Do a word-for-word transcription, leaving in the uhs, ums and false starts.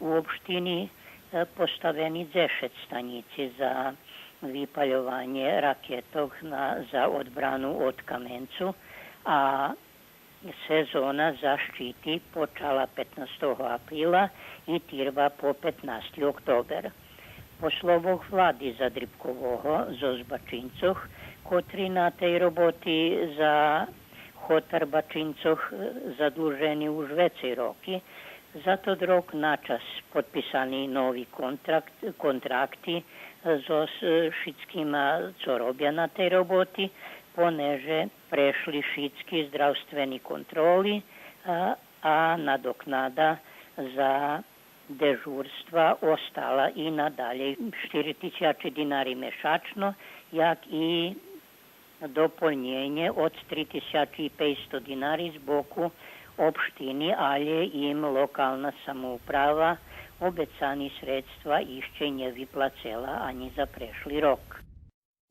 У општини, е, поставени дзешец станїци за випальованє ракетох на, за одбрану од Каменцу, а сезона защити почала петнастого априла и тирва по петнасти октобер. По словох влади Задрипкового зоз Бачинцох, котри на тей роботи за хотар Бачинцох, е, задлужени уж вецей роки, за тот рок начас подписани нови контракт, контракти зоз, е, шицкима цо робя на тей роботи, понеже прешли шицки здравствени контроли, а, а надокнада за дежурства остала и надалєй штири тисячи динари мешачно, як и дополнєнє од три тисячи и пейсто динари з боку општини, алє им локална самоуправа обецани средства ище нє виплацела анї за прешли рок.